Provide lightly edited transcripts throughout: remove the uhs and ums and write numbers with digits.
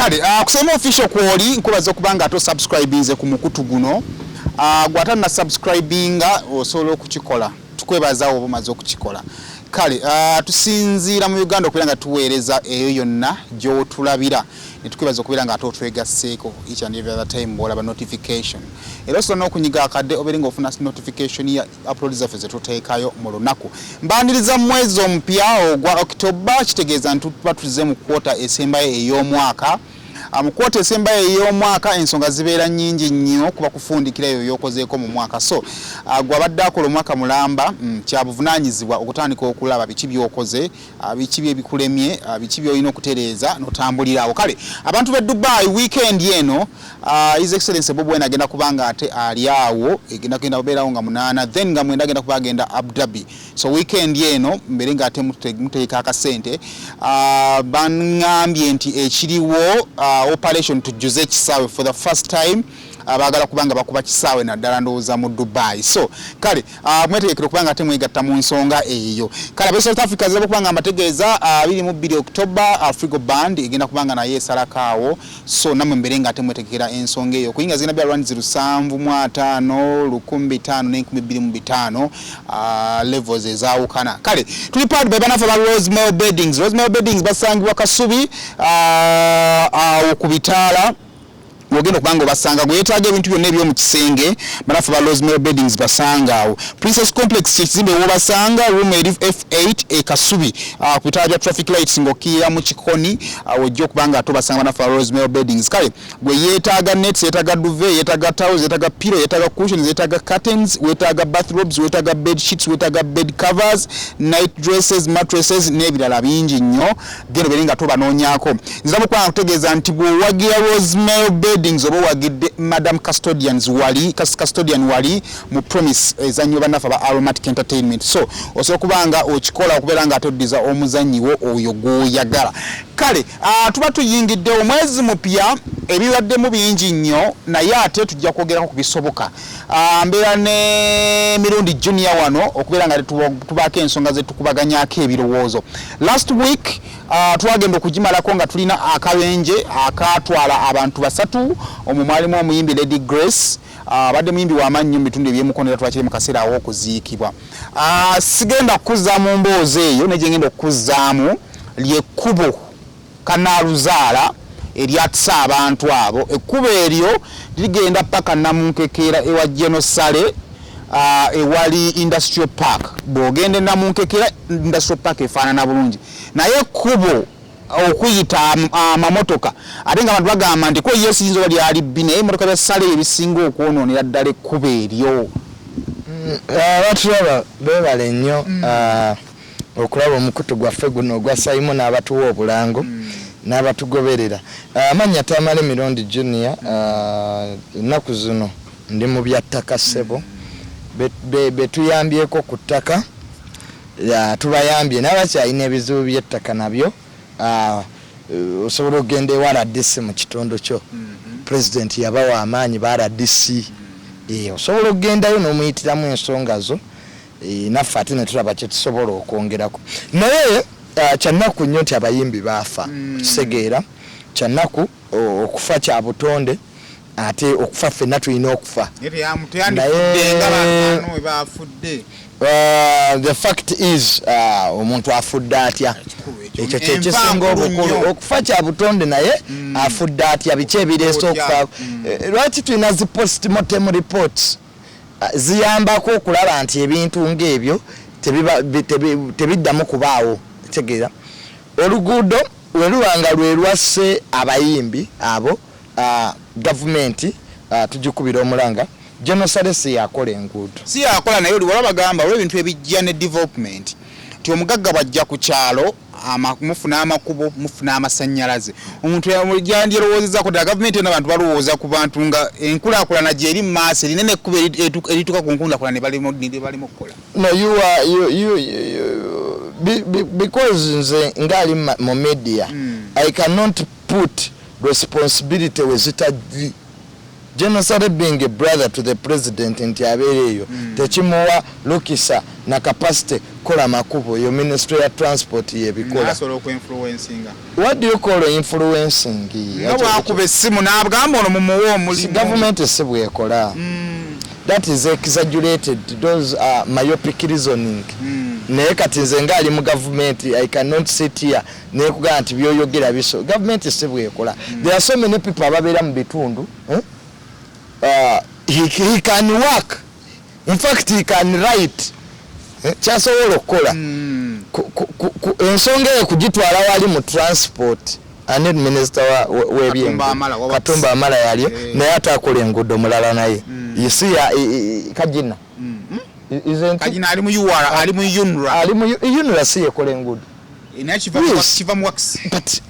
Kale kusema official kwoli nkubaza okuba nga ate osubscribinze ku mukutu guno. Gwe atanna subscribinga osobola okukikola, tukwebaza oba omaze okukikola. Kale tusinziira mu Uganda okubeera nga tuweereza eyo yonna gy'otulabira, ne tukwebaza okubeera nga ate otwegasseeko each and every other time bw'olaba notification. Era osobola n'okunyiga akadde obeere ng'ofuna notification ya upload zaffe ze tuteekayo mu lunaku. Mbaniriza mu mwezi omupya ogwa October, kitegeeza nti tuba tuzze mu kwota esembayo ey'omwaka. Mu kwota esembayo ey'omwaka ensonga zibeera nnyingi nnyo, kuba kufundikira ebyo by'okozeeko mu mwaka. So gwe abadde akola omwaka mulamba, kya buvunaanyizibwa okutandika okulaba biki by'okoze, biki byebikulemye, biki by'olina okutereeza n'otambulira awo. Kale abantu b'e Dubai, weekend eno His Excellency Bobi Wine agenda kuba nga ate ali awo, egenda kugenda kubeerawo nga 8, then nga 9 agenda kuba agenda Abu Dhabi. So weekend eno mbeere nga ate muteeka akasente. Baŋŋambye nti ekiriwo operation tujjuze ekisaawe for the first time, abaagala kuba nga bakuba kisaawe naddala ndowooza mu Dubai. So kale mwetegekere okuba nga ate mwegatta mu nsonga eyo. Kale abe South Africa ziraba okuba nga mbategeeza 22 October, Afrigo Band egenda kuba nga naye esalako awo. So nammwe mbeere nga ate mwetegekera ensonga eyo. Okuyinga zigenda bya rands 75, 1500 n'e2500, levels ezaawukana. Kale tuli powered by bannaffe ba Rosemary Beddings. Rosemary Beddings basangibwa Kasubi, awo ku bitaala wogenda okubanga obasanga. Gwe yeetaaga ebintu byonna eby'omu kisenge, bannaffe ba Rosemary Beddings basanga awo Princess Complex, kyekizimbe wobasanga, room eri F8 e Kasubi, ku bitaala bya traffic lights ng'okkirira mu Kikoni, wojja okuba nga ate obasanga bannaffe ba Rosemary Beddings. Kale gwe yeetaaga nets, yeetaaga duvet, yeetaaga towels, yeetaaga pillow, yeetaaga cushions, yeetaaga curtains, weetaaga bathrobes, weetaaga bed sheets, weetaaga bed covers, night dresses, mattresses n'ebirala bingi nnyo, genda obeere nga tobanoonyaako. Nzira mukwanga kutegeeza nti bw'owagira Rosemary Beddings oba owagidde Madam Custodians wali custodian wali mu Promise ezannyibwa bannaffe aba Aromatic Entertainment. So osobola okuba nga okikola okubeera nga ate oddiza omuzannyi wo oyo gw'oyagala. Kale tuba tuyingidde omwezi mupya, ebibaddemu bingi nnyo, naye ate tujja kwogerako ku bisoboka. Mbeera ne Mirundi Junior wano okubeera nga tubaako ensonga zetukubaganyako ebirowoozo. Last week twagenda okugimalako nga tulina akabenje akatwala abantu basatu. Omwo mwalimu omuyimbi Lady Grace, abadde muyimbi w'amaanyi nnyo mu bitundu ebyemukono, era twakiri mu kaseera awo okuziikibwa. Sigenda kukuzza mu mboozi eyo, naye gye ngenda okukuzzaamu lyekkubo kanaaluzaala eryatisa abantu abo. Ekkubo eryo ligenda paka Namunkekera ewa Genosale, ewali Industrial Park. Bw'ogenda Namunkekera, Industrial Park efaanana bulungi, naye ekkubo okuyita amamotoka, ate nga abantu bagamba nti ko yes, yinza oba lyali bbi, naye emotoka bya Sale ebisinga okwonoonera ddala ekkubo eryo. Abatulaba beebale nnyo okulaba omukutu gwaffe guno ogwa Saimo n'abatuwa obulango n'abatugoberera. Amannya Tamale Mirundi Junior. Ennaku zino ndi mu bya ttaka, ssebo. Betuyambyeko ku ttaka tubayambye, n'abakyalina ebizibu by'ettaka nabyo osobola okugenda ewa RDC mu kitundu kyo. Pulezidenti yabawa amaanyi ba RDC. Osobola okugendayo n'omuyitiramu ensonga zo, naffe ate ne tulaba kye tusobola okwongerako. Naye kyannaku nnyo nti abayimbi baafa. Okitegeera, kyannaku. Okufa kya butonde, ate okufa ffenna tulina okufa. Teyandifudde nga bano we bafudde. The fact is omuntu afudde atya, ekyo kyekisinga obukulu. Okufa kya butonde, naye afudde atya? Biki ebireese okufa? Lwaki tulina zi postmortem reports? Ziyambako okulaba nti ebintu ng'ebyo tebiddamu kubaawo. Tegeera, oluguudo we luba nga lwe lwasse abayimbi abo, gavumenti tugikubira omulanga. Genosale si yakola enguudo. Si yakola, naye oli wala bagamba olw'ebintu ebijja ne development nti omugagga bw'ajja ku kyalo mufuna amakubo, mufuna amasannyalaze. Omuntu yandyerowoozezaako ddala gavumenti eno, abantu balowooza ku bantu nga enkulaakulana gyeri mu maaso erina n'ekkubo erituuka ku nkulaakulana ne balimu okukola. No, you are you you, you be, be, because nze ngali mu media, I cannot put responsibility wezitali. Genosale being a brother to the president nti abeera eyo, tekimuwa lukisa na capacity. Kukola makubo, yo ministry ya transport yebikola. Asobola okuinfluencinga. What do you call influencing? Nga bwakuba essimu n'agamba ono mumuwe omulimu. Gavumenti si bwekola. That is exaggerated. Those are myopic reasoning. Naye kati nze ngaali mu gavumenti, I cannot sit here nekugamba nti byoyogera biso. Gavumenti si bwekola. There are so many people ababeera mu bitundu, eh? He can work, in fact he can write, eh? Kyasobola okukola ensonga eyo kugitwala wali mu transport ani minister Katumba Wamala, wa Katumba Wamala yali, Eh. naye ate akola enguudo mulala naye. You see, Kagina. Isn't it? Kagina ali mu UR, ali mu UNRA. Ali mu UNRA, si yekola enguudo. Naye kiva Yes. kiva mu wax. But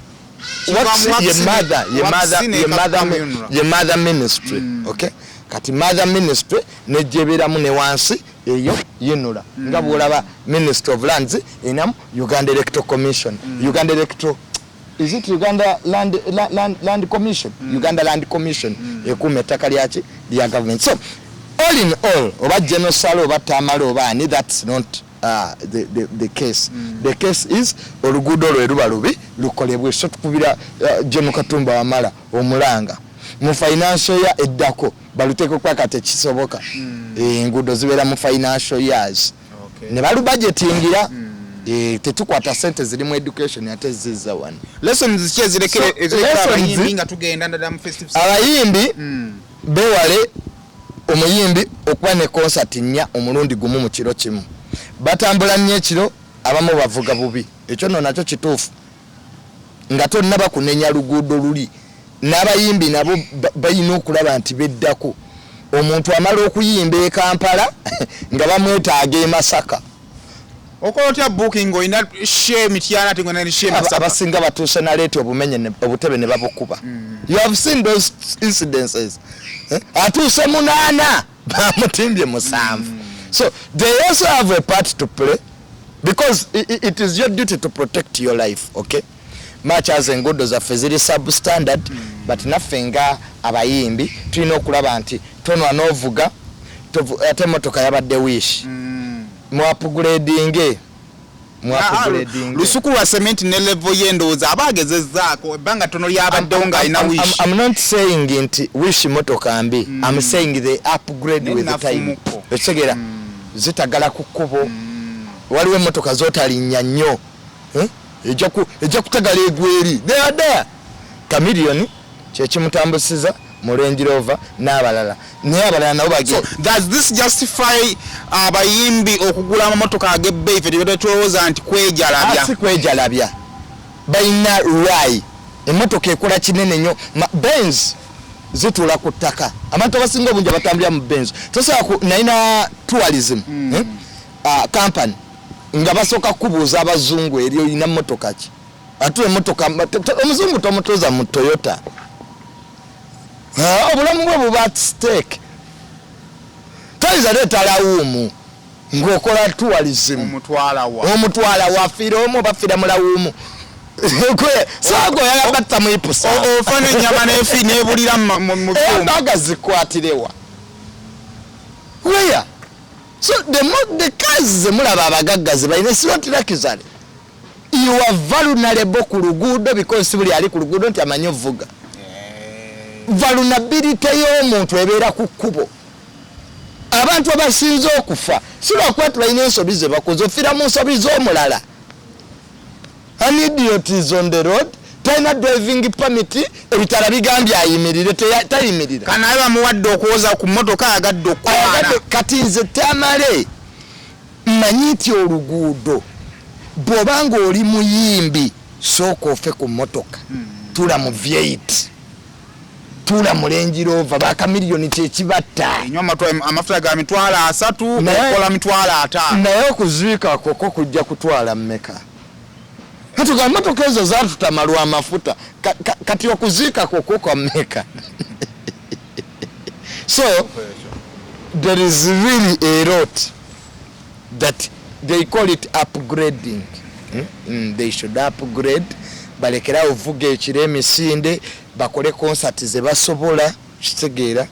Kiva wax mu wax ye mother, ye wax mother, ne ye mother, kakuba mu UNRA. ye mother ministry. Okay, kati mother ministry nejeberamu ne wansi eyo UNRA. Nga bwolaba Ministry of Lands enamu Uganda Electoral Commission, Uganda Electoral, is it Uganda Land Commission? Uganda Land Commission ekuuma ettaka lyaki lya government. So all in all, oba General Saleh oba Tamale oba ani, that's not the case. The case is oluguudo lwe luba lubi lukolebwe. So tukubira General Katumba Wamala omulanga mu financial year eddako baluteeko kuba kati ekisoboka. Enguudo zibeera mu financial years. Ne balubudgetingira. Tetukwata sente ziri mu education ate zizza wano. Lessons ki ezirekere So, ezirekera lessons- abayimbi nga tugenda ndala mu festive season? Abayimbi bewale omuyimbi okuba ne concert nnya omulundi gumu mu kiro kimu. Batambula nnyo ekiro, abamu bavuga bubi, ekyo nno nakyo kituufu nga tonnaba kunenya luguudo luli. N'abayimbi nabo balina okulaba nti beddako. Omuntu amala okuyimba e Kampala nga bamwetaaga e Masaka. Okola otya booking olina show e Mityana ate ng'olina ne show e Masaka? Abasinga batuuse naleeta obumenye obutebe ne babukuba. You have seen those incidences. Eh? Atuuse 8 bamutimbye 7. So they also have a part to play because it is your duty to protect your life, okay? Much as enguudo zaffe ziri substandard, but naffe nga abayimbi tulina okulaba nti tonwa n'ovuga ate emotoka yabadde Wish. Mwapugradinge. Mwapugradinge. Lusuku lwa cement ne level y'endowooza aba agezezzaako ebbanga ttono lyabaddewo ng'alina Wish. I'm not saying nti Wish motoka mbi. I'm saying they upgrade Ne with the time. nafumuko. Ekitegeera zitagala ku kkubo. Waliwo emmotoka z'otalinnya nnyo. Eh? Ejja kutagala egweri. They are there. Chameleone kyekimutambusiza mu Range Rover n'abalala. Naye abalala nabo So does this justify abayimbi okugula amamotoka ag'ebbeeyi ffe tebadde tulowooza nti kwejalabya? Si kwejalabya. Balina rai. Emmotoka ekola kinene nnyo. Benz zituula ku ttaka. Abantu abasinga obungi abatambulira mu Benz. Tosobola nalina tourism, eh? Company nga basooka kubuuza abazungu eri olina mmotoka ki? Ate emmotoka, omuzungu tomutuuza mu Toyota. Obulamu bwe buba at stake. Toyinza leeta lawuumu ng'okola tourism. Omutwala wa? Omutwala wafiira omu oba fiira mu lawuumu. Saago oyagala batta mu ipusa. Ofa n'ennyama n'efi n'ebulira mu byuma. Embaga zikwatirewa? Where? So the cars ze mulaba abagagga ze balina si not luxury. You are vulnerable ku luguudo because si buli ali ku luguudo nti amanyi ovuga. Vulnerability y'omuntu ebeera ku kkubo. Abantu abasinze okufa si lwakuba tulina ensobi ze bakoze, ofiira mu nsobi z'omulala. An idiot is on the road, talina driving permit, ebitala bigambye ayimirire, tayimirira. Kanaye bamuwadde okuwoza ku mmotoka ayagadde okukwana. Kati nze Tamale mmanyi nti oluguudo bw'oba ng'oli muyimbi sooka ofe ku mmotoka, tuula mu V8, tuula mu Range Rover, bakamiliyoni kyekibatta. Enywa amafuta ga 300,000 okola 500,000. Naye okuziika kwokwo kujja kutwala mmeka? Katuga emmotoka ezo zaatutamalwa amafuta. Kati okuziika kwokwo kwa mmeka? So there is really a lot that they call it upgrading. They should upgrade, balekerawo ovuga ekiro emisinde, bakole concert ze basobola, kitegeera,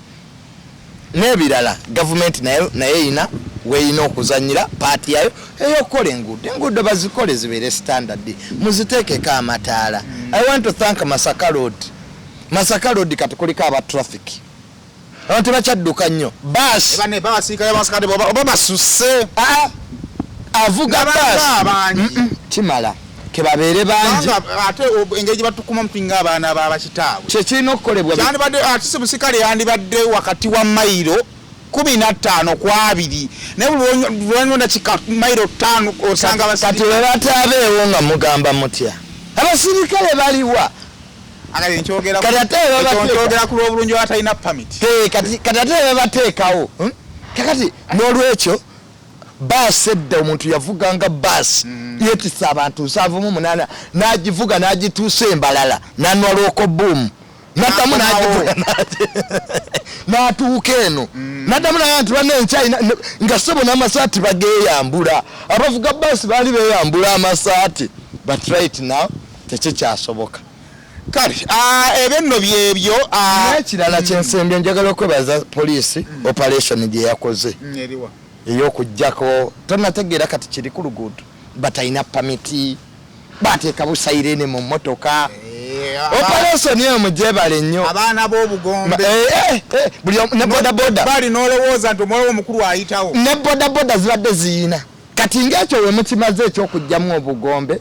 n'ebirala. Gavumenti naye erina Weeyina okuzannyira part yayo ey'okukola enguudo. Enguudo bazikole zibeere standard, muziteekeko amataala. I want to thank Masaka Road. Masaka Road kati kuliko aba traffic, abantu tebakyadduka nnyo baasi. Bane babasirikale basikade oba basusse. Ah, avuga N'abantu baasi abangi. Kimala kebabeere bangi. Kubanga ate engeri gye batukuma mutulinga abaana babakitaabwe. Kyekirina okukolebwa. Kyandibadde ate si musirikale yandibadde wakati wa mayiro 15 ku 20, naye buli lwonywa dakika mayiro 5 osanga Kati abasirikale. bwe bataabeewo nga mugamba mutya abasirikale baliwa? Akati nkyogera Kati ate bwe ekyo bateeka- nkyogera ku lw'obulungi abatalina permit. Kati ate bebateekawo, Kakati n'olwekyo baasi edda omuntu yavuganga baasi yetisa abantu 78 n'agivuga n'agituusa embalala nanwa lwoko buumu naddamu N'akomawo. n'agivuga n'atuuka eno naddamu naye nti banne enkyayina nga ssebo n'amasaati bageeyambula. Abavuga baasi baali beeyambula amasaati, but right now tekikyasoboka. Kale ebyo nno byebyo. N'ekirala kyensembye, njagala okwebaza poliisi operation gye yakoze Eriwa? Ey'okuggyako tonategeera kati kiri ku luguudo batalina permit, bateeka bu siren mu mmotoka. Operation eyo mugyebale nnyo. Abaana b'obugombe. Buli ne bodaboda. Bali n'olowooza nti omuwala omukulu ayitawo. Ne bodaboda zibadde ziyina. Kati ngaekyo we mukimaze ekyokugjamu obugombe,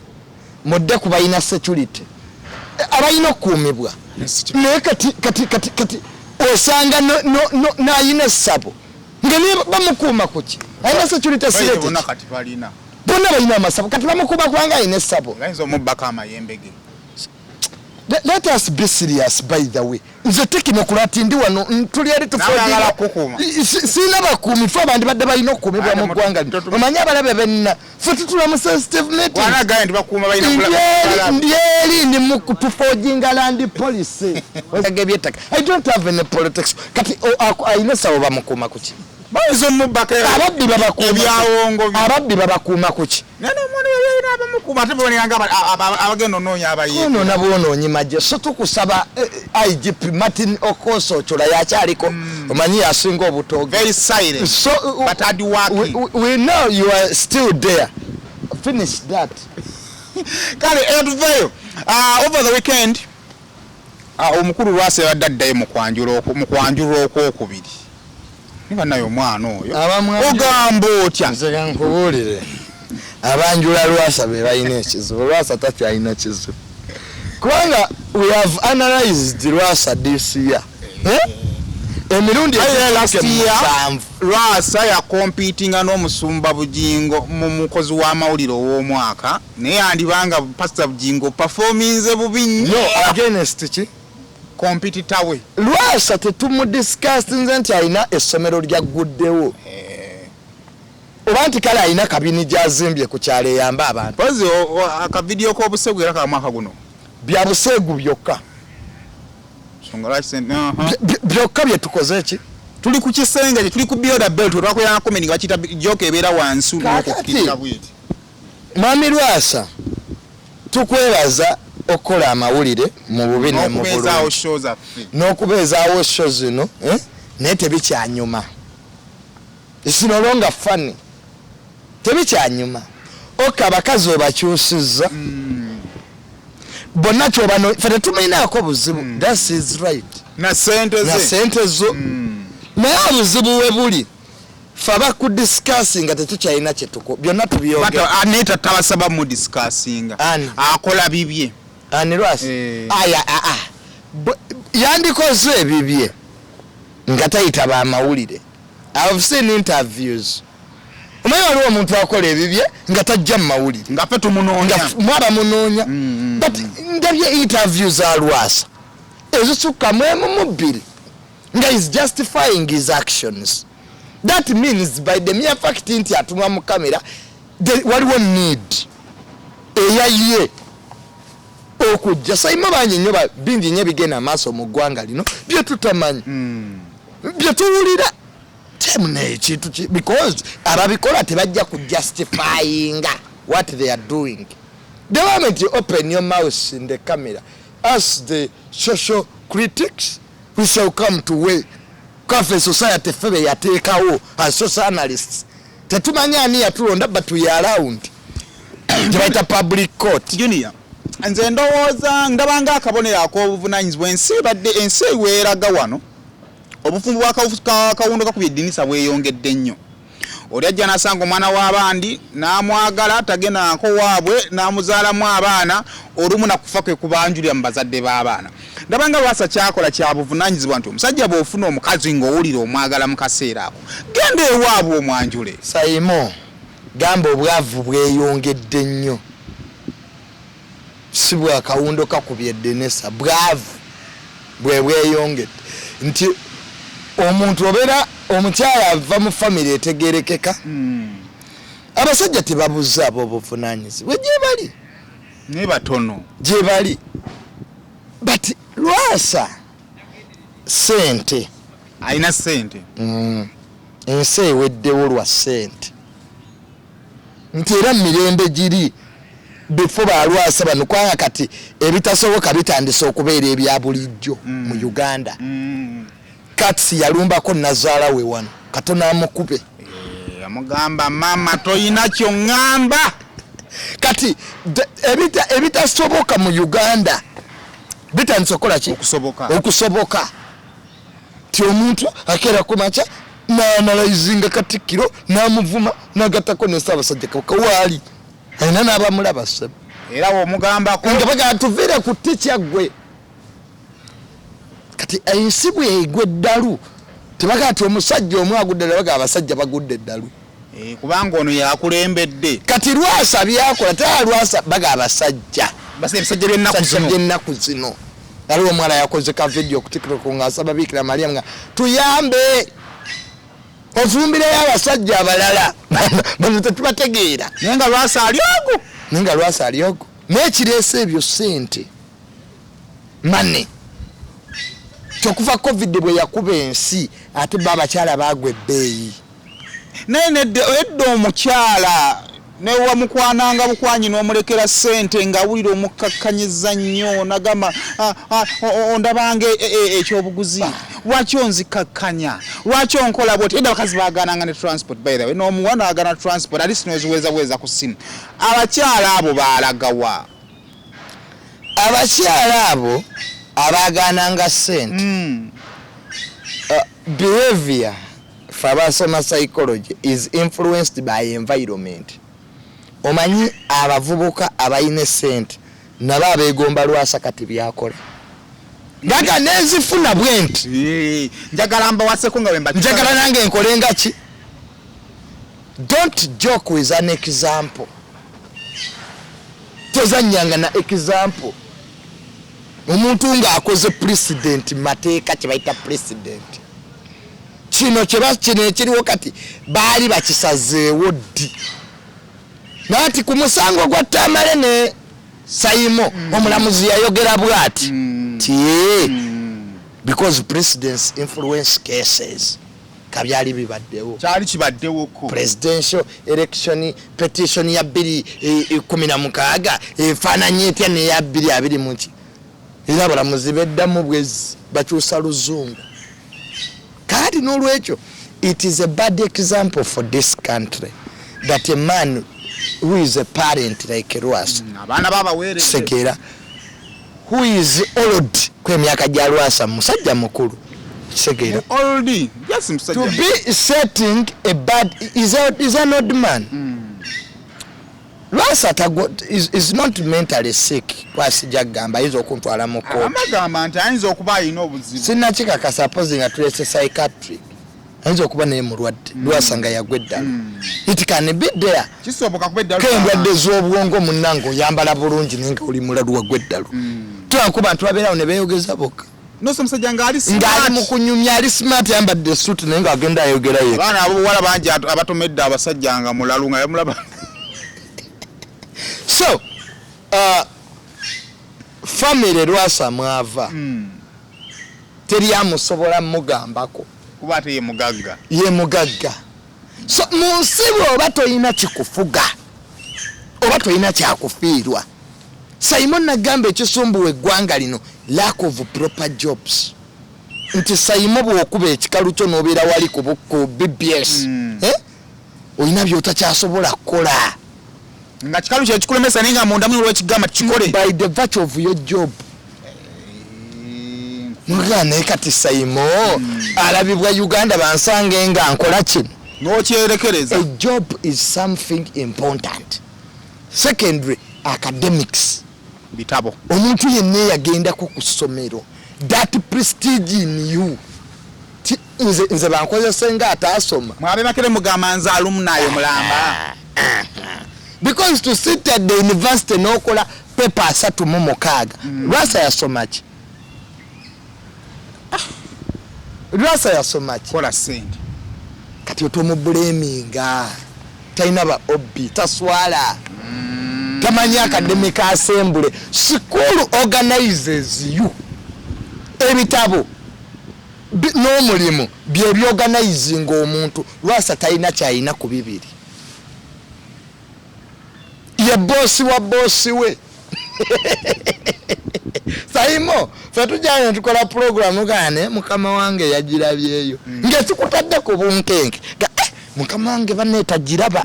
mudde ku balina security. Abalina okukuumibwa. Naye kati osanga n'ayina essabo nga naye bamukuuma kuki? Alina security Bayize sirete. bonna kati balina. Bonna balina amasabo, kati bamukuuma kubanga alina essabo. Bayinza omubbako amayembe ge. Let us be serious. By the way, nze technocrat ndi wano, tuli eri. Nawe ayagala kukuuma. Siina bakuumi. Fe abandi badde balina okukuumibwa Ate mu ggwanga lino. Omanyi abalabe benna fe tutula mu sensitive meeting. Wanagaye nti bakuuma balina Ndi eri ndi mu tuforginga land policy ebyettaka. I don't have any politics. Kati alina essabo bamukuuma kuki? Bayinza omubbako Ababbi babakuuma ebyawongo bye. Ababbi babakuuma kuki? Naye n'omwana yali alina abamukuuma, ate babonera abagenda onoonya abayiiya. Kwonoona bwonoonyi magye. So tukusaba IGP Martin Okoso Ochola yakyaliko, omanyi yasinga obutooge. Very silent So but hard working. We know you are still there. Finish that. Kale tuveeyo. Over the weekend omukulu Lwasa yabadde addayo mu kwanjula okwokubiri niba naye omwana oyo. Ogamba otya? Nze kankubuulire, abanjula Lwasa be balina ekizibu. Lwasa takyalina kizibu kubanga we have analyzed Lwasa this year, eh? Emirundi Aye, last egituuka year, 7. Lwasa yakompitinga n'omusumba Bugingo mu mukozi w'amawulire ow'omwaka, naye yandibanga Pastor Bugingo performinze bubi nnyo. No, against ki? Competitor we. Lwasa tetumudiscussinze nti alina essomero lyagguddewo oba nti kale alina kabini gyazimbye ku kyalo eyamba abantu. Mpozi akavidiyo k'obusegu era ka mwaka guno. Bya buseegu byokka. Songa lwaki aha. Byokka bye tukoze ki? Tuli ku kisenge kye tuli ku bioda belt twakolera comedy nga bakiyita joke ebeera wansi Kaakati. n'okukkirira bweti. Mwami Lwasa, tukwebaza okukola amawulire mu bubi ne mu n'okubeezaawo bulungi. Show zaffe. N'okubeezaawo show zino, eh? Naye tebikyanyuma. It's no longer funny, tebikyanyuma. Ok, abakazi obakyusizza bonna kyobano, fe tetumuyinaako buzibu. That is right. Na sente Na ze. sente zo. Naye obuzibu we buli, fe abakudiscussinga tetukyalina kyetuko, byonna tubyogera. Anita tabasaba mu discussinga. Ani? Akola bibye. Ani, Lwasi? Eh. Aya, aa, yandikoze ebibye nga tayita bamawulire. I've seen interviews. Omanyi waliwo omuntu akola ebibye nga tajja mu mawulire. Nga ffe tumunoonya. Nga mwaba munoonya. But ndabye interview za Lwasa ezisukka mu emu mu bbiri nga is justifying his actions. That means by the mere fact nti atunwa mu kamera, waliwo need eyaye okujja. Saima bangi nnyo, bingi nnyo ebigenda maaso mu ggwanga lino byetutamanyi, byetuwulira temuna ekintu because ababikola tebajja kujustifyinga what they are doing. The moment you open your mouth in the camera, us the social critics, we shall come to way cafe society ffe be yateekawo as social analysts. Tetumanyi ani yatulonda, but we are around, gyebayita public court. Junior, nze ndowooza ndabanga akabonero ak'obuvunanyizibwa. Ensi ebadde ensi eweeraga wano, obufumbo bwa kawundo kakubye edinisa bweyongedde nnyo. Oli ajja n'asanga omwana w'abandi n'amwagala, tagenda nako waabwe, n'amuzaalamu abaana, olumu nakufa kwe kubanjulira mu bazadde b'abaana. Ndabanga Lwasa kyakola kya buvunanyizibwa, nti omusajja bw'ofuna omukazi ng'owulira omwagala mu kaseera ako, genda ewaabwe omwanjule. Saimo, gamba obwavu bweyongedde nnyo, si bwakawundo kakubye eddenesa, bwavu bwe bweyongedde, nti omuntu obeera omukyala ava mu famire etegerekeka. Abasajja tebabuze abo obuvunanyizibwa gye bali. Naye batono. Gye bali, but Lwasa sente. Alina sente. Ensi eweddewo lwa sente, nti era mirembe giri bifo balwasa bano, kubanga kati ebitasoboka bitandise okubeera ebya bulijjo mu Uganda. Kats yalumbako nazaala we wano, katono amukube. Yamugamba, "Mama, toyina kyoŋŋamba." Kati ebitasoboka mu Uganda bitandise okukola ki? Okusoboka. Okusoboka, ti omuntu akeera ku makya naanalizinga Katikkiro, n'amuvuma, n'agattako ne Ssaabasajja Kabaka waali alina n'abamulaba ssebo. Era womugambako. Nga bagamba, "Tuviire ku tikyaggwe." Kati ensi bwegwa eddalu, tebagaa nti omusajja omu agudde eddalu, bagaa abasajja bagudde eddalu. Kubanga ono yakulembedde. Kati Lwasa byakola taa, Lwasa baga abasajja. Basa ebisajja by'ennaku Ebisajja zino. By'ennaku zino. Aliwo omuwala yakoze ka video ku TikTok ng'asaba Bikira Mariam nga tuyambe ofumbireyo abasajja abalala, bano tetubategeera. Naye nga Lwasa ali ogwo. Naye nga Lwasa ali ogwo, naye kireese ebyo sente mane kyokuva COVID bwe yakuba ensi, ate ba abakyala baagwa ebbeeyi. Naye nedda, edda omukyala newamukwananga bukwanyi n'omulekera ssente, ng'awulira omukkakkanyiza nnyo, nagamba, "Ah, ah, ondabanga ekyobuguzi, lwaki onzikakkanya, lwaki onkola bwoti?" Edda abakazi bagananga ne transport, by the way, n'omuwa n'agana transport, ate sinoziweza bweza ku ssimu. Abakyala abo baalagawa? Abakyala abo abagananga sente, behavior, fe abasoma psychology, is influenced by environment. Omanyi abavubuka abalina esente nabo abeegomba Lwasa kati byakola, gaga nenzifuna bwe nti. Njagala mbawaseko nga bwe Njagala nange nkole nga ki. Don't joke with an example, tozanyanga na example. Omuntu ng'akoze president, mateeka kye bayita president, kino kyeba kino ekiriwo kati baali bakisazeewo ddi? Naati ku musango gwa Tamale ne Saimo, omulamuzi yayogera bwati ti because presidents influence cases, kabyali bibaddewo. Kyali kibaddewoko. Presidential election petition ya 2016 efaananye etya neya 2020 muki? Era abalamuzi beddamu bwezi bakyusa luzungu. Kakati n'olwekyo it is a bad example for this country that a man who is a parent like Lwasa, Abaana babaweereze. Kitegeera, who is old kwemyaka gya Lwasa, musajja mukulu, kitegeera, Old, yes, musajja. To be setting a bad is an old man. Lwasa is not mentally sick, kwasijja kugamba ayinza okuntwala mu kooti. Abagamba nti ayinza okuba alina obuzibu. Sinakikakasa, suppose nga tulese psychiatric, ayinza okuba naye mulwadde. Lwasa nga yagwa eddala, it can be there. Kisoboka kuba eddala. Kendwadde z'obwongo, munnange, oyambala bulungi naye nga oli mulalu, wagwa eddalu. Tulaba bantu babeerawo ne beeyogeza bokka. Nosa omusajja ng'ali Ng'ali mu smart. kunyumya, ali smart, ayambadde esuuti, naye ng'agenda ayogera yekka. Abaana abobuwala bangi abatomedde abasajja nga mulalu nga yamulaba. So family Lwasa mwava, teri amusobola mugambako. Kuba ate ye mugagga. Ye mugagga. So mu nsi bw'oba toyina kikufuga oba toyina kyakufiirwa, Simon, nagamba ekisumbuwa eggwanga lino lack of proper jobs, nti Saimo bw'okuba ekikalu kyo n'obeera wali ku BBS, eh? Olina byotakyasobola kukola. Nga kikalu kyekikulemesa, naye nga munda muli olwekigamba kikole. By the virtue of your job. Nga naye kati Saimo alabibwa Uganda, bansange nga nkola kino. N'okyerekereza. A job is something important. Secondary, academics. Bitabo. Omuntu yenna eyagendako ku ssomero, that prestige in you. Nze bankozese nga ataasoma. Mwabe Makere mugamba nze alumni mulamba. Because to sit at the university n'okola paper 36. Lwasa yasoma ki? Lwasa yasoma ki? Kola sente. Kati otomubulaminga, talina ba obbi, taswala, tamanyi academic assembly. School organizes you. Ebitabo n'omulimu byebyorganizinga omuntu. Lwasa talina kyalina ku bibiri, ye boss wa boss we. Saimo, fe tujja ne tukola program gane mukama wange yagirabyeyo, ng'ekikutadde ku bunkenke ga, mukama wange banneetagiraba.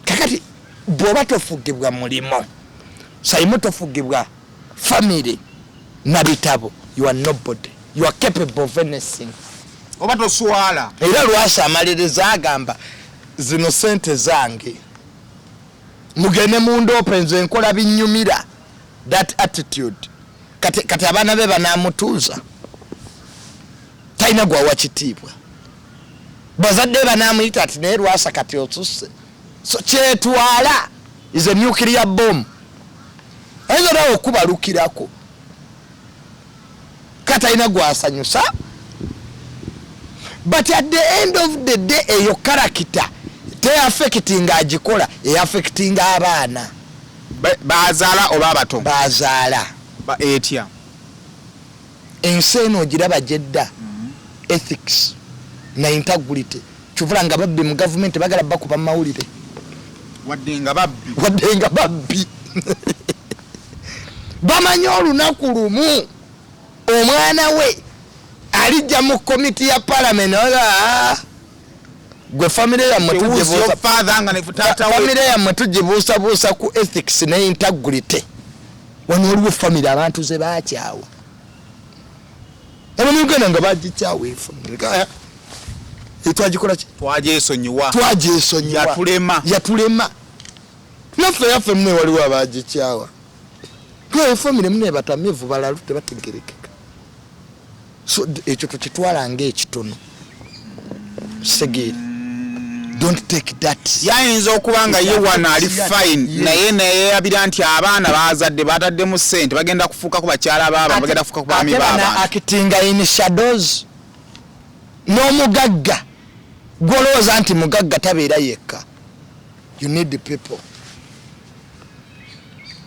Kakati bw'oba tofugibwa mulimo, Saimo, tofugibwa family na bitabo, you are nobody. You are capable of anything. Oba toswala. Era Lwasa amaliriza agamba, zino sente zange, mugende mundoope, nze nkola binyumira. That attitude, kati abaana be banamutuuza? Talina gwawa kitiibwa. Bazadde be banamuyita ati, naye Lwasa kati osusse? So kyetwala is a nuclear bomb, ayinza nawe okubalukirako. Kati alina gwasanyusa, but at the end of the day eyo character teaffectinga agikola, eaffectinga abaana. Bazaala oba abato? Bazaala. Etya? Ensi eno ogiraba gyedda, ethics na integrity. Kyovula nga babbi mu gavumenti bagala bakuba mawulire. Wadde nga babbi. Wadde nga babbi, bamanyi olunaku lumu omwana we alijja mu komiti ya palamenti. Gwe famire yammwe Who's your father nga ne taata we? Famire yammwe tugibuusabuusa ku ethics ne integrity. Wano waliwo famire abantu ze bakyawa, abanauganda nga bagikyawa efamire etwagikola ki? Twagyesonyiwa. Twagyesonyiwa. Yatulema. Yatulema. Naffe yaffe mune waliwo abagikyawa, efamire mune batamivu, balalu, tebategerekeka. So ekyo tukitwala ngaekitono. Kitegeere, don't take that. Yayinza okuba nga ye wano ali fine, naye neyeyabira nti abaana bazadde bataddemu ssente, bagenda kufuuka ku bakyala baaba, bagenda kufuuka ku baami Ate bana b'abantu. Actinga in shadows. N'omugagga gwolowooza nti mugagga tabeera yekka. You need people.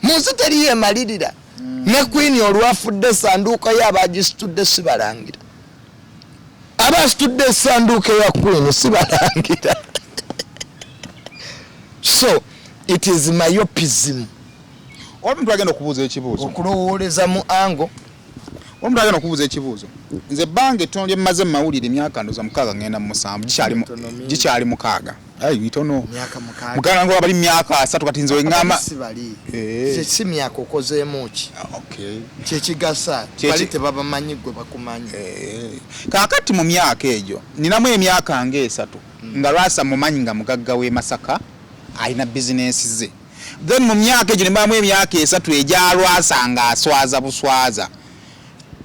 Mu nsi teriyo emalirira. Ne Queen olwafudde, esanduuko ye abagisitudde sibalangira. Abasitudde esanduuko eya Queen sibalangira. So it is myopism. Omuntu agenda okubuuza ekibuuzo. Okulowooleza mu ango. Omuntu agenda okubuuza ekibuuzo, nze ebbanga ettono lye mmaze mu mawulire, emyaka ndoza 6 ngenda mu 7, Mitono mingi. Gikyali 6. Ayi, mitono. Myaka 6. Muganda ngo bali myaka 30, kati nze wengamba Si bali. Eh. Si myaka, okozeemu ki? Okay. Kyekigasa. Bali tebabamanyi, gwe bakumanyi. Eh. Kaakati mu myaka egyo ninamu emyaka nga 3 nga Lwasa mumanyi nga mugagga w'e Masaka, alina bizinensi ze. Then mu myaka egyo nembamu emyaka 3 egya Lwasa ng'aswaza buswaza.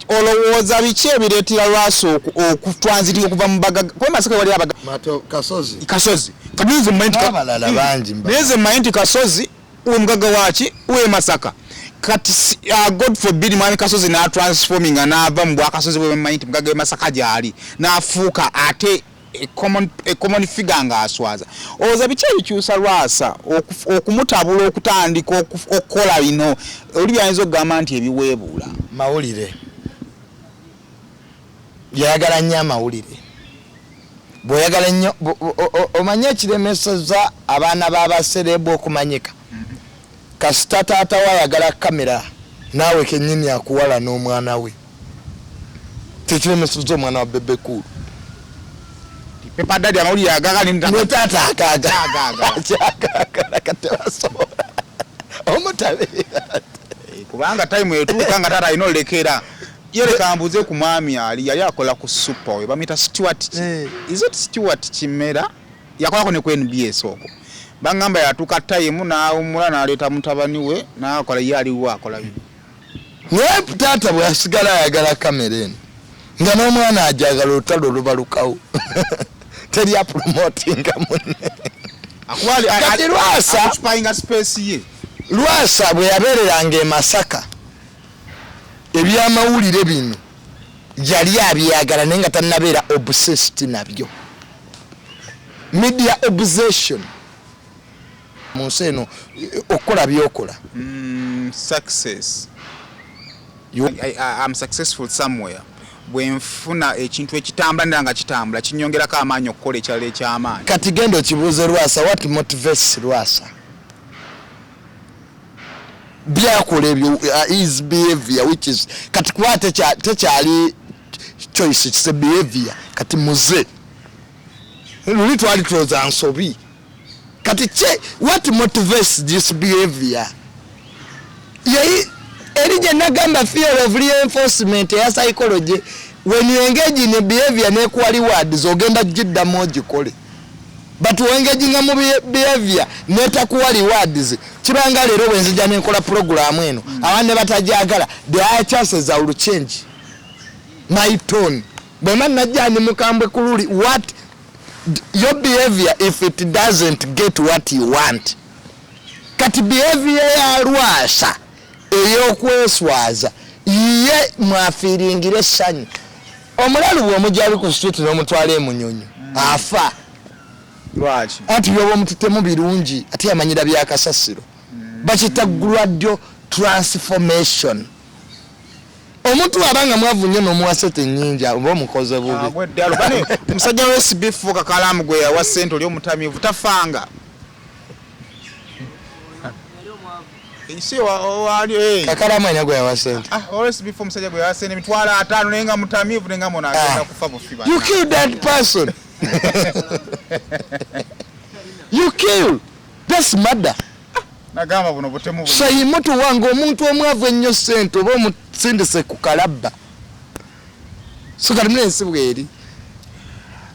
Olowooza biki ebireetera Lwasa okutwanzitinga okuva mu bagagga, kuba Masaka wali abaga Mato Kasozi. Kasozi. Kati nze mmanyi nti N'abalala bangi Naye nze mmanyi nti Kasozi we mugagga waki we Masaka. Kati God forbid, mwami Kasozi n'atransforminga n'ava mu bwakasozi bwe mmanyi nti mugagga we Masaka gy'ali, n'afuuka ate a common figure ng'aswaza. Olowooza biki ebikyusa Lwasa okumutabula, okutandika okukola bino oli byayinza okugamba nti ebiweebuula? Mawulire. Yayagala nnyo amawulire. Bw'oyagala ennyo omanye ekiremeseza abaana b'abaserebu okumanyika, kasita taata we ayagala kamera, naawe kennyini akuwala n'omwana we. Tekiremeseza omwana wa Bebe Cool. Pepper Daddy amawulire agaga ne taata akaaga kati tebasobola omutabeera. Kubanga time etuuka nga taata alina olekera. Yereka mbuuze ku mwami ali yali akola ku Super, we bamuyita Stuart. Is it Stuart Kimera? Yakolako ne ku NBS okwo. Bangamba yatuuka time n'awummula, n'aleeta mutabani we n'akola, ye aliwo akola bino. Naye taata bwe yasigala ayagala kamera eno nga n'omwana ajagala, olutalo lubalukawo, teri apromotinga munne. Kati Lwasa occupyinga space ye. Lwasa bwe yabeereranga e Masaka, ebyamawulire bino yali abyagala, naye nga tannabeera obsessed nabyo. Media obsession mu nsi eno, okukola byokola. Success. I'm successful somewhere bwe nfuna ekintu ekitambula, nera nga kitambula, kinyongerako amaanyi okukola ekirala ekyamaanyi. Kati genda okibuuze Lwasa, what motivates Lwasa byakola ebyo, his behavior, which is kati kuba tekyali choice, it's a behavior. Kati muze luli twali tuloza nsobi, kati kye what motivates this behavior? Yei eri gye nagamba theory of reinforcement eya psychology: when you engage in a behavior nekuwa rewards, ogenda giddamu ogikole, but wengaginga mu behavior netakuwa rewards, kibanga leero bwenzija nenkola programu eno, abantu ne batajagala, there are chances I will change my tone. Bwema najja ndi mukambwe ku luli. What your behavior if it doesn't get what you want? Kati behavior ya Lwasa ey'okweswaza ye mwafiiringira essanyu. Omulalu bw'omujja ku street n'omutwala emunyonyo, afa. Lwaki? Anti byoba omututemu birungi, ate yamanyira byakasasiro. Bakita gradual transformation. Omuntu aba nga mwavu nnyo n'omuwa sente nnyingi, oba omukoze bubi. Agweddalo bane omusajja wa SB4 Kakalamu gwe yawa ssente, oli omutamiivu tafanga. Si wali Kakalamu alina gwe yawa sente? Ah, OSB4 omusajja gwe yawa ssente 50,000, naye nga mutamiivu, naye nga muno agenda kufa bufi. You kill that person, you kill, that's murder. Nagamba buno butemu buno. Sayimutu wange, omuntu omwavu ennyo sente oba omusindise ku kalabba. So kati muna ensi bweri.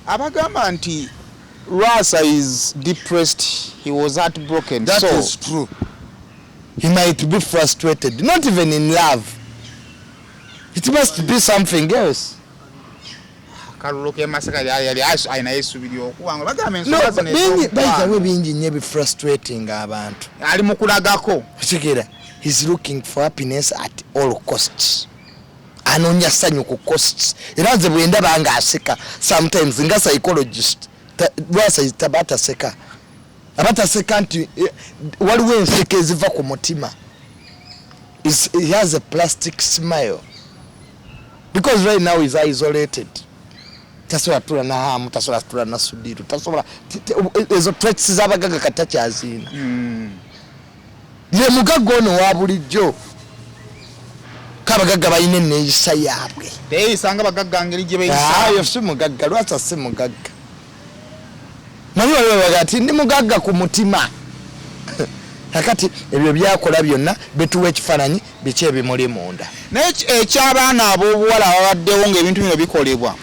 Abagamba nti Lwasa is depressed, he was heartbroken. That so is true. He might be frustrated, not even in love, it must be something else. Akalulu ke Masaka yali alinayo essuubi lyokuwangula, bagamba No, ensonga zino bingi bayitawo, ez'omukwano. Bingi nnyo ebifrustrating abantu. Ali mu kulagako. Okitegeera, he's looking for happiness at all costs. Anoonya ssanyu ku costs. Era nze bwe ndaba nga aseka sometimes nga psychologist, Lwasa taba taseka, aba taseka nti waliwo enseko eziva ku mutima. He has a plastic smile because right now he's isolated. Tasobola tula na Hamu, tasobola tula na Sudiru, tasobola ezo traits z'abagaga kati takyaziina. Ye mugagga ono wa bulijjo, kabagagga balina eneeyisa yaabwe. Teeyisanga bagagga ngeri gye beeyisa. Oyo si mugagga. Lwasa si mugagga. Manyi waliwo baga nti ndi mugagga ku mutima. Kakati ebyo byakola byonna bituwa ekifaananyi biki ebimuli munda. Naye ekyabaana ab'obuwala ababaddewo ng'ebintu bino bikolebwa,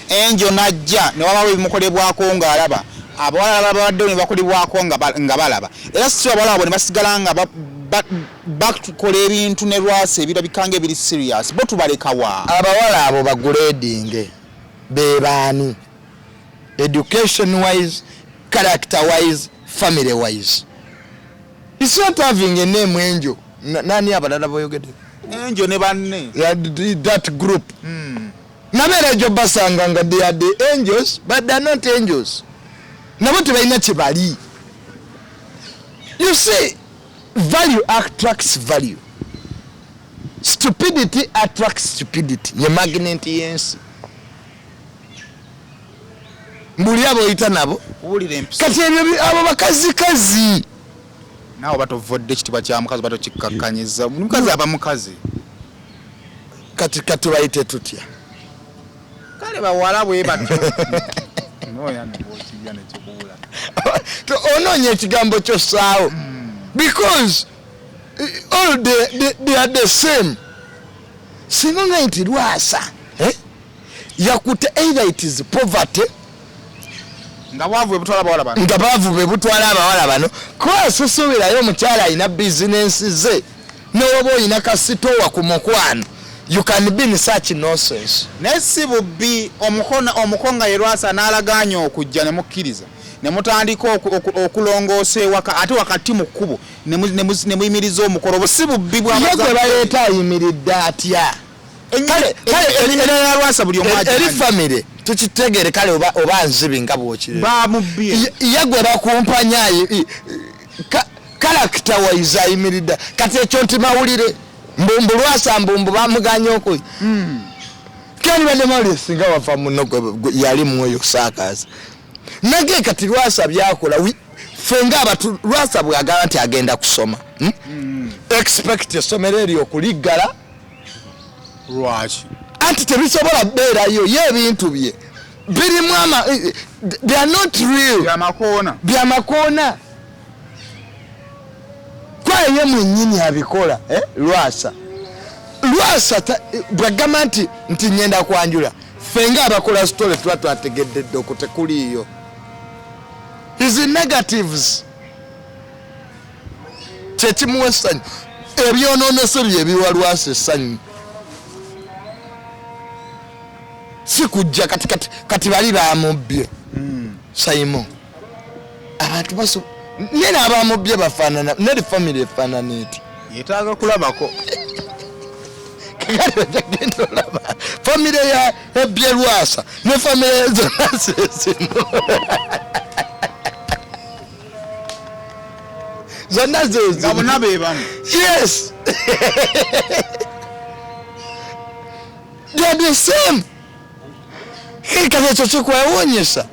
enjo najja ne wabawo ebimukolebwako ng'alaba, abawala babaddewo ne bakolebwako nga balaba, era si abawala abo ne basigala nga bakola ebintu ne Lwasa ebirabika nga ebiri serious, bo tubalekawa? Abawala abo baguredinge bebaani, education wise, character wise, family wise? It's not having a name enjo. Nani abalala boyogedde? Enjo ne banne. That group nabeera egyo basanga nga they are the angels, but they are not angels. Nabo tebalina kye bali. You see, value attracts value, stupidity attracts stupidity. Ye magnet y'ensi. Mbuli abo oyita nabo. Kuwulira empisa. Kati ebyo abo bakazikazi. Naawe batovodde ekitiibwa kya mukazi, batokikakkanyiza. Mukazi aba mukazi. Kati katubayite tutya? Kale bawala bwe batyo. Onoonya ekigambo kyossaawo because all they are the same. Singa nga nti Lwasa, eh? Yakutte, either it is poverty, nga bwavu bwe butwala abawala bano, nga baavu be butwala abawala bano, kuba susuubirayo omukyala alina bizinensi ze, newoba olina kasitowa ku mukwano, you can be in such nonsense. Naye si bubbi, omuko nga ye Lwasa n'alagaanya okujja ne mukkiriza ne mutandika okulongoosa ewaka, ate wakati mu kkubo ne muyimiriza omukolo, obwo si bubbi? Ye gwe baleeta ayimiridde atya? Kale ya Lwasa buli omu eri agimanyi. Famire tukitegere, kale oba nzibi nga bwokire, Bamubbye. Ye gwe bakumpanya character wise ayimiridde. Kati ekyo nti mawulire mbumbu Lwasa mbumbu bamuganya oku kandi badde mawulire singa wava muno yali mwoyo saakazi nage. Kati Lwasa byakola ffe nga abatu, Lwasa bwagamba nti agenda kusoma, Expect essomero eryo okuliggala. Lwaki? Anti tebisobola beerayo, ye ebintu bye birimu ama they are not real. Byamakoona. Byamakoona, kwaye ye mwennyini abikola, eh? Lwasa bwagamba nti ngenda kwanjula, ffe nga abakola story tuba twategedde dde okwo tekuliiyo. His negatives kyekimuwa essanyu, ebyononese byebiwa Lwasa essanyu, si kujja. Kati bali bamubbye Saimo, abantu baso naye n'abamubbye bafaanana neri family efaanana eti. Yetaaga kulabako. Kakati ojagenda olaba famire ya ebbye Lwasa ne famire zonna zezimu, zonna nga zezimu. Bonna be bamu. Yes, they are the same. Kati ekyo kikwewuunyisa.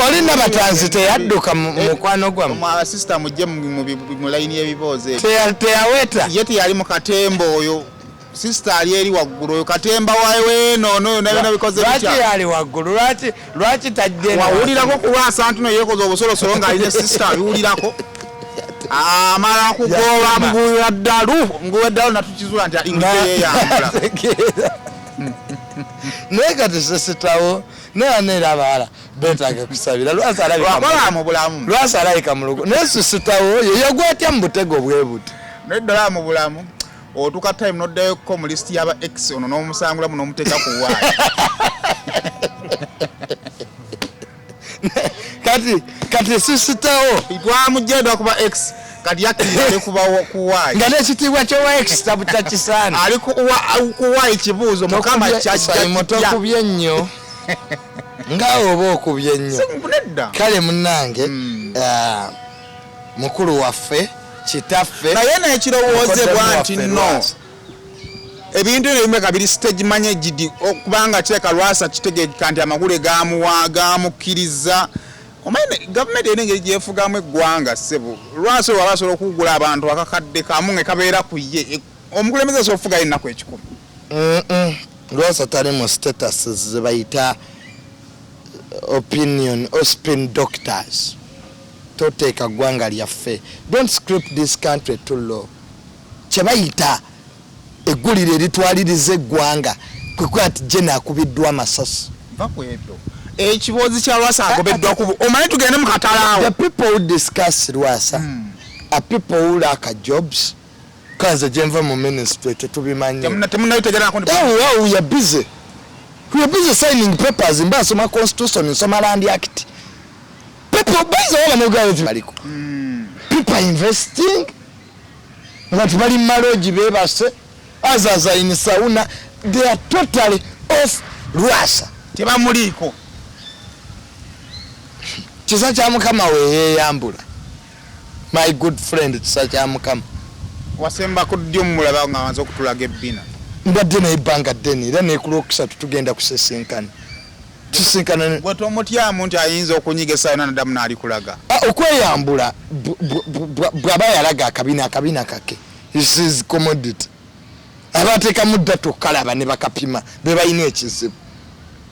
Oli Nabatanzi teyadduka mukwano gwammwe? Abasisita mujje mu layini y'ebiboozi ebyo. Teyaweta. Ye teyali mu katemba oyo, sisita ali eri waggulu oyo katemba waweeno noyo nabyo nabikoze. Lwaki Bitya? yali waggulu? Lwaki tajje? Wawulirako ku Lwasa nti no yeekoze obusolosolo ng'alina sisita? Abiwulirako, amala kugoba. Yasoma. Muguwira ddalu, muguwa ddalu, natukizula nti ingidde yeeyambula. Tegeera. Naye kati sisitawo naye neera abawala betaaga kusabira. Lwasa alabika Lwakola mu bulamu. Lwasa alabika mu lugo, naye sisitawo oyo yagwatya mu butego bwe buti. Naye ddala mu bulamu otuuka time noddayoko mu lisiti y'aba ex ono n'omusangulamu n'omuteeka ku waayi. Kati sisitawo Twamugjayo dda kuba ex, kati yakkiriza ali kuba ku waayi. Nga n'ekitiibwa kyowa ex tabutakisaana. Ali ku waayi, kibuuzo mukama kyajja Saimo, kitya? tokubye nnyo, nga oba okubye nnyo. Nedda. Kale munnange, mukulu waffe, kitaffe, Naye nekirowoozebwa mukoddomi nti waffe no Lwasa. Ebintu ebyo ebimeka biri stage managed, okubanga kireka Lwasa kitegeka nti amagule gamuwa gamukkiriza. Omanyi gavumenti erina engeri gyefugamu eggwanga, ssebo. Lwasa oyo waba asobola okugula abantu akakadde kamu nga kabeera ku ye. Omukulembeze asobola okufugayo ennaku 100. Lwasa tali mu status ze bayita opinion or spin doctors. Toteeka ggwanga lyaffe, don't script this country too low. Kyebayita eggulire eritwaliriza eggwanga kwekuba nti jena akubiddwa amasasi. Nva ku ebyo, ekiboozi kya Lwasa agobeddwa ku, omanyi tugende mu katalaawo. The people who discuss Lwasa are people who lack jobs. Kanze gyenva mu ministry tetubimanyi. Temunabitegerako nti Oh, wow, we are busy. We are busy signing papers. Mba nsoma constitution, nsoma land act. People busy waba n'ogamba baliko. People are investing. Abantu bali mu malogi beebase. Others are in sauna. They are totally off Lwasa. Tebamuliiko. Kisa kya Mukama weyeeyambula. My good friend, kisa kya Mukama. Wasemba ku ddyo mumulaba nga amaze okutulaga ebbina. Mbadde naye ebbanga ddene, era ne ku Lwokusatu tugenda kusisinkana. Tusinkana Gwe tomutyamu nti ayinza okunyiga essaawa yonna naddamu n'alikulaga? Ah, okweyambula bw'aba yalaga akabina kake is his commodity. Abateekamu data okukalaba ne bakapima be balina ekizibu.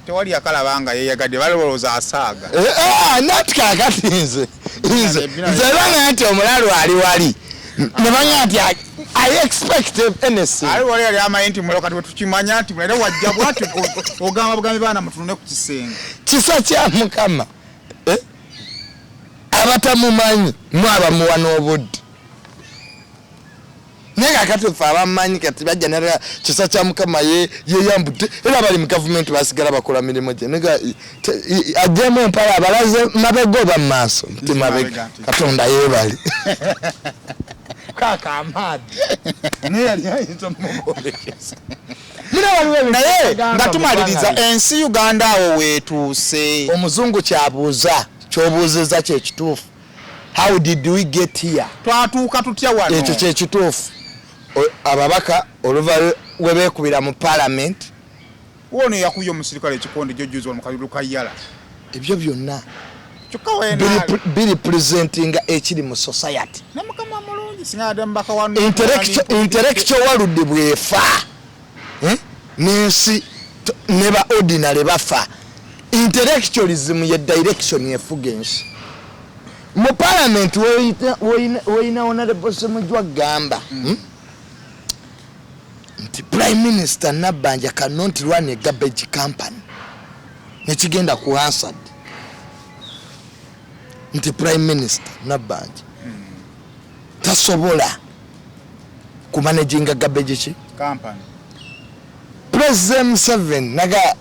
Tewali yakalaba nga yeyagadde, balowooza asaaga. Nati kakati nze nze banga nti omulalu ali wali nebanga nti I expect anything. Ali wali yali amanyi nti mulalo, kati wetukimanya nti mulalo wajja bwati ogamba bugambi baana mutunule ku kisenge. Kisa kya Mukama, abatamumanyi mwabamuwa n'obudde, naye kakati ffe abamanyi kati bajja nara kisa kya Mukama yeyambudde, era abali mu gavumenti basigala bakola mirimu gye. Ajjemu empala abalaze mabega oba mu maaso nti mabega, Katonda yeebale kaka amaadi naye yali ayinza omuboolekeza. Naye nga tumaliriza, ensi Uganda awo weetuuse? Omuzungu kyabuuza, kyobuuziza kyekituufu: how did we get here? Twatuuka tutya wano? Ekyo kyekituufu. Ababaka oluva we beekubira mu parliament, Wono yakubye omusirikale ekikonde jojuzi wano mu Lukayala. Ebyo byonna Kyokka wenaali biri presentinga ekiri mu society. Ne Mukama mulungi, singa yadde mubaka wa Intellectual world bwefa, eh? N'ensi ne ba ordinary bafa. Intellectualism ye direction efuga ensi. Mu parliament woyina Honorable Semujju agamba, Nti Prime Minister Nabbanja cannot run a garbage company, nekigenda ku Hansard nti Prime Minister Nabbanja tasobola kumanaginga garbage ki company. President Museveni naga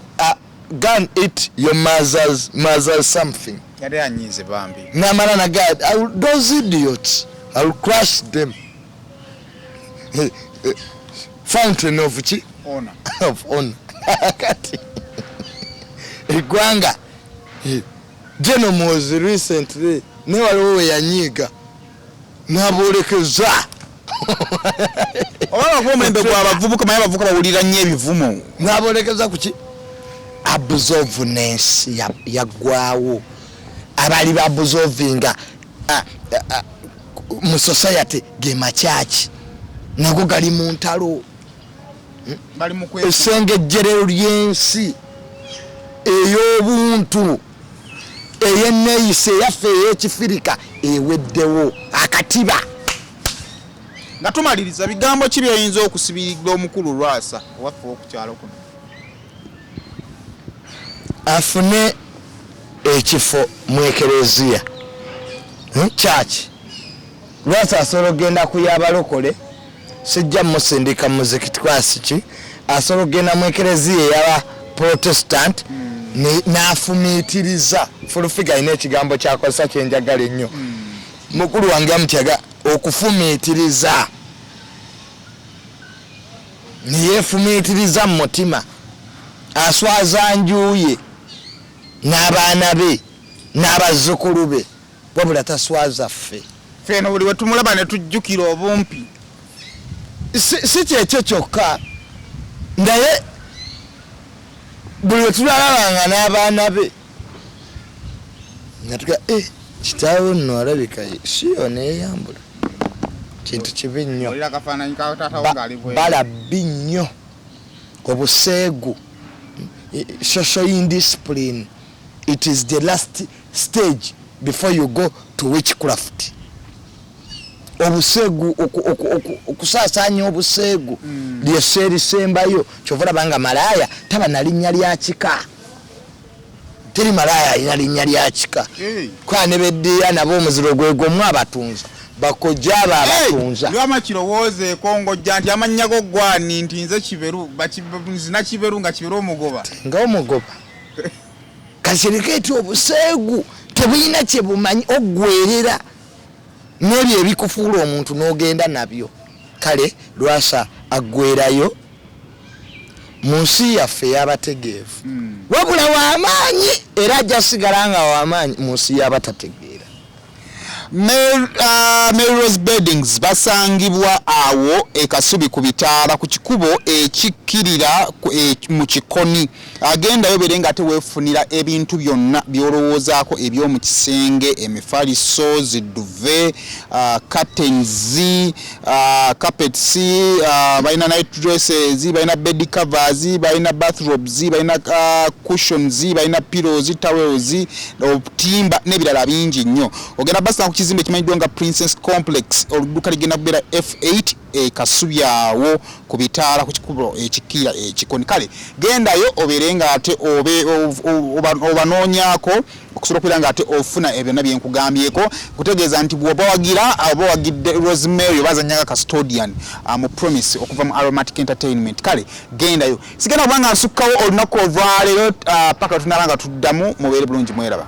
go and eat your mother's something. Yali anyiize bambi. Namala naga those idiots, I will crush them. Fountain of ki? Honor. Of honor. Kati eggwanga, General Muhoozi recently ne waliwo we yanyiiga n'aboolekeza. Oba bakuba omulembe gw'abavubuka, maye abavubuka bawulira nnyo ebivumo. N'aboolekeza ku ki? Absorveness yaggwawo. Abaali baabsorvinga mu society ge makyaki, nago gali mu ntalo. Bali mu kwe Essengejjerero ly'ensi ey'obuntu, ey'enneeyisa eyaffe ey'ekifirika eweddewo akatiba. Nga tumaliriza, bigambo ki byeyinza okusibiridde omukulu Lwasa owaffe ow'okukyalo kuno? Afune ekifo mu ekereziya, Church. Lwasa asobola okugenda ku y'abalokole, sijja musindika muzikiti kwasi ki, asobola okugenda mu ekereziya eyaba Protestant n'afumiitiriza. Full Figure alina ekigambo kyakozesa kyenjagala ennyo, mukulu wange amutyaga okufumiitiriza, neyeefumiitiriza mu mutima, aswaza njuye n'abaana be n'abazzukulu be, wabula taswaza ffe. Ffe buli we tumulaba ne tujjukira obumpi. Si kyekyo kyokka, naye buli we tulalabanga n'abaana be nga tuga, "Eh, kitaawe nno alabika siyo neeyambula." Kintu kibi nnyo. Olira akafaananyi ka taata wo ng'ali bweru. Balabbi nnyo, obuseegu, social indiscipline, it is the last stage before you go to witchcraft. Obuseegu, okusaasaanya obuseegu lyessa erisembayo. Kyova olaba nga malaaya taba na linnya lya kika. Teri malaaya alina linnya lya kika. Hey. Kwa ne beddiya nabo omuziro gwe gwomu, abatunza bakojja abo abatunza. Lwama kirowoozeeko ng'ojja nti amannya go gwani, nti nze Kiberu, nzina Kiberu nga Kiberu omugoba. Nga omugoba kasirika eti obuseegu tebulina kye bumanyi, oggwerera n'ebyo ebikufuula omuntu n'ogenda nabyo. Kale Lwasa aggwerayo mu nsi yaffe ey'abategeevu, wabula w'amaanyi, era ajja sigala nga w'amaanyi mu nsi y'abatategeera. Mary Rose Beddings basangibwa awo e Kasubi ku bitaala ku kikubo ekikkirira mu kikoni. Agendayo obeere nga ate weefunira ebintu byonna by'olowoozaako eby'omu kisenge, emifaliso, zi duvet, curtains, carpets, balina night dresses, balina bed covers, balina bathrobes, balina cushions, balina pillows, towels, obutimba n'ebirala bingi nnyo. Ogenda basanga ku kizimbe ekimanyiddwa nga Princess Complex, oludduka ligenda kubeera F8 e Kasubi awo ku bitaala ku kikubo ekikkirira ekikoni. Kale gendayo obeere nga ate obanoonyaako okusobola okubeera nga ate ofuna ebyo byonna bye nkugambyeko. Nkutegeeza nti bw'oba wagira oba wagidde Rosemary oba azannya nga custodian mu Promise okuva mu Aromatic Entertainment. Kale gendayo, sigenda kuba nga nsukkawo olunaku olwaleero paka lwe tunaaba nga tuddamu. Mubeere bulungi, mweraba.